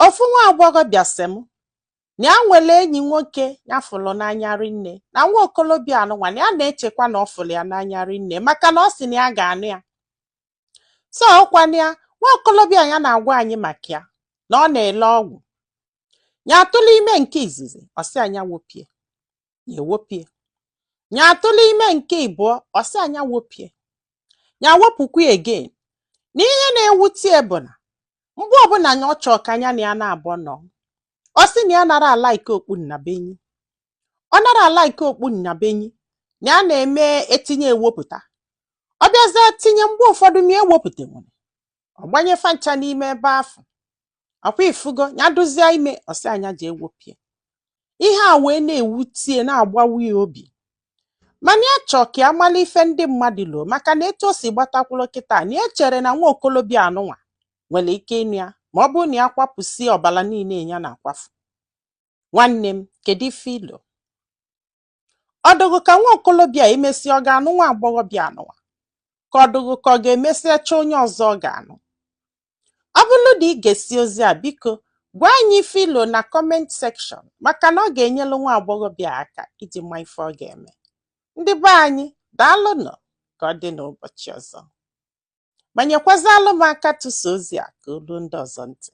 Ofu nwa agbọghọbịa sị m na ya nwere enyi nwoke ya fụrụ n'anya rinne, na nwa okolobịa anụnwa na ya na-echekwa na ọ fụrụ ya n'anya rinne, maka na ọ sị na ya ga-anụ ya. So ọkwana ya, nwa okolobịa ya na-agwa anyị maka ya na ọ na-ele ọgwụ. Ya atụla ime nke izizi, ọ sị anya wopie, ya ewopie. Ya atụla ime nke ịbụọ, ọ sị anya wopie, ya wepụkwa ya again. Na ihe na-ewute ya bụ na mgbe ọbụla ya ọ chọọ ka anya na ya na-abụọ nọ, ọ sị na ya nara ala ike okpu nnabenyi, ọ nara ala ike okpu nnabenyi, na ya na-eme etinye ewopụta. Ọ bịazie tinye, mgbe ụfọdụ ma ewopụta nwere, ọ gbanye fancha n'ime ebe afọ ọkwa ifugo ya duzie ime, ọ sị anya ji ewopie. Ihe a wee na-ewutie, na-agbawa ya obi, mana ya chọọ ka ya mala ife ndị mmadụ loo, maka na etu o si gbatakwuru kịta na ya chere na nwa okolobịa anụnwa nwere ike ịnụ ya ma ọ bụrụ na ya kwapụsie ọbara niile ya na-akwafu. Nwanne m, kedu ife ilo? Ọ dụgụ ka nwa okolobịa emesịa ọ ga-anụ nwa agbọghọbịa anụnwa, ka ọ dụgụ ka ọ ga-emesịa chọọ onye ọzọ ọ ga-anụ? Ọ bụrụ na ị ga-esi ozi a, biko gwa anyị ife ilo na comment section, maka na ọ ga-enyelu nwa agbọghọbịa aka iji ma ife ọ ga-eme. Ndị be anyị, daalụnụ. Ka ọ dị n'ụbọchị ọzọ, ma nyekwazalụ m aka tụsa ozi a ka o ruo ndị ọzọ ntị.